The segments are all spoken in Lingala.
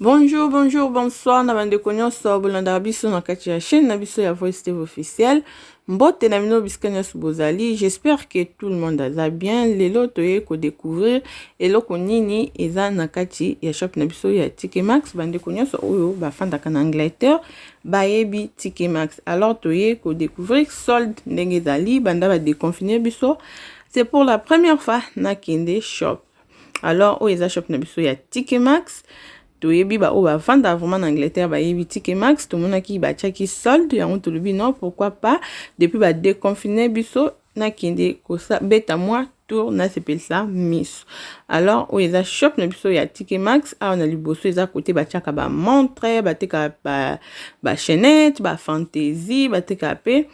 Bonjour, bonjour, bonsoir na bandeko nyonso bolandaka biso na kati ya chaîne na biso ya Voice TV officielle. Mbote na bino bisika nyonso bozali. J'espère que tout le monde aza bien. Lelo toye ko découvrir eloko nini eza na kati ya shop na biso ya TK Maxx. Bandeko nyonso oyo bafandaka na Angleterre bayebi TK Maxx. Alors toye ko découvrir solde ndenge ezali banda ba déconfiner biso. C'est pour la première fois nakende shop. Alors oyo eza shop na biso ya TK Maxx. Toyebi baoyo bavanda vraiment na Angleterre bayebi TK Maxx. Tomonaki batiaki solde yango, tolobi non, pourquoi pas, depuis badéconfiner biso, nakende kobeta mwa tour, nasepelisa miso. Alors oyo eza shop na biso ya TK Maxx. Awa na liboso eza kote batiaka bamontre, batekaka bachaînette, bafantaisie, batekaka mpe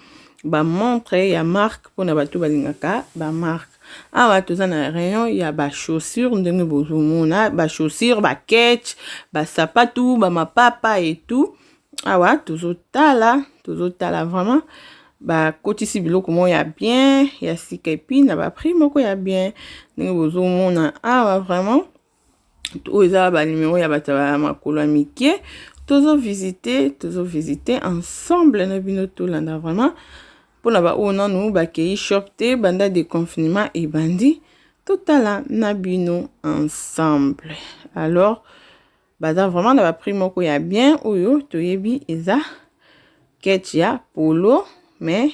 bamontre ya marque mpona bato balingaka bamarque. Awa toza na rayon ya bachaussure, ndenge bozomona bachaussure, baketch, basapatu, bamapapa et tout. Awa tozotala, tozotala vraiment bakotisi biloko moko ya bien, ya sika, et puis na baprix moko ya bien, ndenge bozomona awa. Vraiment oyo eza banumero ya bato ya makolo ya mike. Tozovisite, tozovisite ensemble na bino. Tolanda vraiment mpona baoyo nanu bakei shop te banda déconfinement ebandi. Totala na bino ensemble. Alors baza vraiment na baprix moko ya bien. Oyo toyebi eza ketch ya polo, mais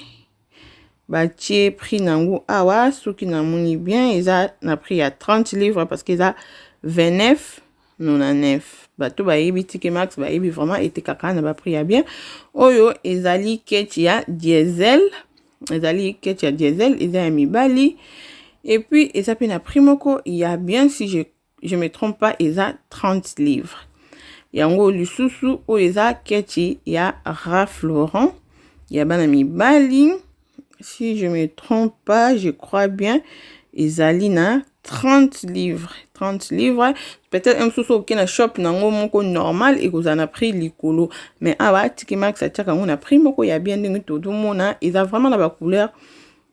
batie prix nango awa, soki namoni bien, eza na prix ya 30 livres, parce que eza 29,99. Bato bayebi TK Maxx bayebi vraiment etekaka na baprix ya bien. Oyo ezali ketch ya Diesel, ezali ketch ya Diesel, eza ya mibali, et puis eza mpe na prix moko ya bien. Si je me trompe pas, eza 30 livres yango. Lisusu oyo eza ketch ya Ralph Lauren ya bana mibali. Si je me trompe pas, je crois bien ezali na 30 livres, 30 livres peut-être. Mosusu oke na shop nango moko normal, ekozala na prix likolo, mais awa TK Maxx atiaka yango na prix moko ya bien. Ndenge tozomona, eza vraiment na bacouleur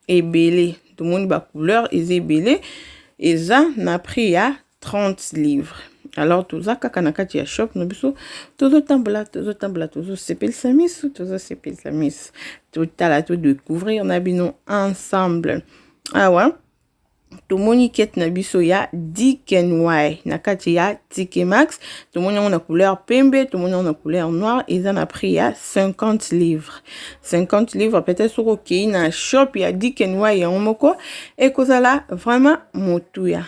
ebele. Tomoni bacouleur eza ebele, eza na prix ya 30 livres. Alors toza kaka na kati ya shop na biso, tozotambola, tozotambola, tozosepelisa miso, tozosepelisa miso. Totala, todécouvrir na bino ensemble. Awa tomoni ketch na biso ya DKNY na kati ya TK Maxx. Tomoni yango na couleur pembe, tomoni yango na couleur noire. Eza na prix ya 50 livres, 50 livres. Peut-être soki okei na shop ya DKNY yango moko, ekozala vraiment motuya.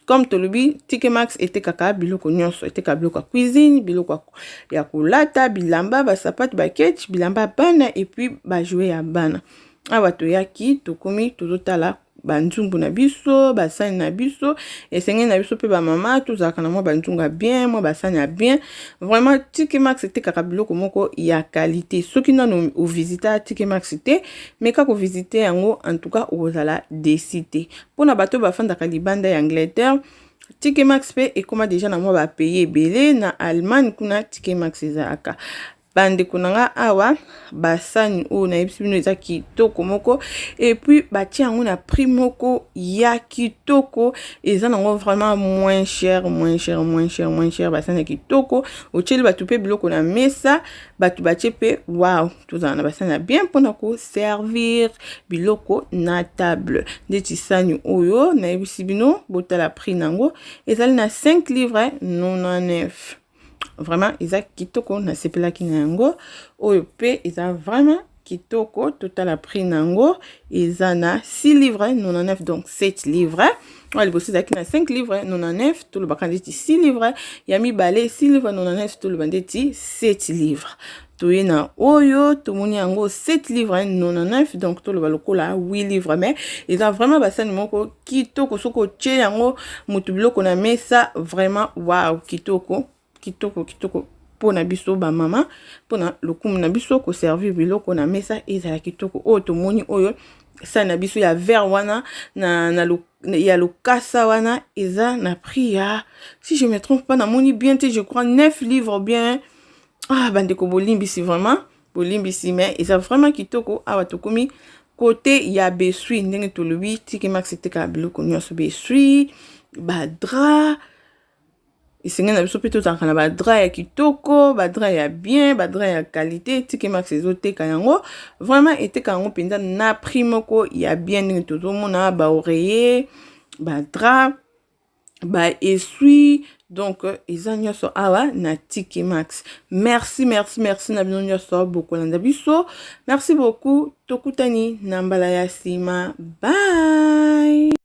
Comme tolobi, TK Maxx etekaka biloko nyonso: etekaka biloko ya cuisine, biloko ya kolata, bilamba, basapatu, baketch, bilamba ya bana, et puis bajouets ya bana. Awa toyaki, tokomi, tozotala banzungu na biso, basani na biso. Esengeli na biso mpe bamama tozalaka na mwa banzungu ya bien, mwa basani ya bien. Vraiment TK Maxx etekaka biloko moko ya qualité. Soki nano ovisita TK Maxx te, mais kaka ovisite yango, en tout cas okozala déçu te. Mpona bato bafandaka libanda ya Angleterre, TK Maxx mpe ekóma déjà na mwa bapays ebele. Na Allemagne kuna TK Maxx ezalaka. Bandeko na nga, awa basani oyo nayebisi bino eza kitoko moko, et puis batia yango na prix moko ya kitoko. Eza nango vraiment moins cher, moins cher, moins cher, moins cher. Basani ya kitoko, otieli bato mpe biloko na mesa, bato batie mpe wow. Tozala na basani ya bien mpona koservir biloko na table. Ndeti sani oyo nayebisi bino, botala prix nango, ezali na 5 livres 99. Vraiment eza kitoko, nasepelaki na yango. Oyo mpe eza vraiment kitoko, totala prix na yango, eza na 6 livres 99, donc 7 livres. Oyo liboso ezalaki na 5 livres 99, tolobaka ndeti 6 livres. Ya mibale 6 livres 99, toloba ndeti 7 livres. Toye na oyo, tomoni yango 7 livres 99, donc toloba lokola 8 livres. Mais eza vraiment basani moko kitoko. Soki otie yango motu biloko na mesa, vraiment wow, kitoko, kitoko, kitoko. Mpona biso bamama, mpona lokumu na biso, koservir biloko na mesa ezala kitoko. Oyo tomoni oyo sani na biso ya vert wana na ya lokasa wana, eza na prix ya, si je me trompe pas, namoni bien te, je crois 9 livres bien. Ah bandeko, bolimbisi, vraiment bolimbisi, mais eza vraiment kitoko. Awa tokomi kote ya besui. Ndenge tolobi, TK Maxx etekaka biloko nyonso: besui, badraps. Esengeli na biso mpe tozalaka na badrap ya kitoko, badrap ya bien, badrap ya qualité. TK Maxx ezoteka yango vraiment, eteka yango mpenza na prix moko ya bien. Ndenge tozomona, baoreiller, badrap, baessuie, donc eza nyonso awa na TK Maxx. Merci, merci, merci na bino nyonso bokolanda biso. Merci beaucoup, tokutani na mbala ya nsima. Bye.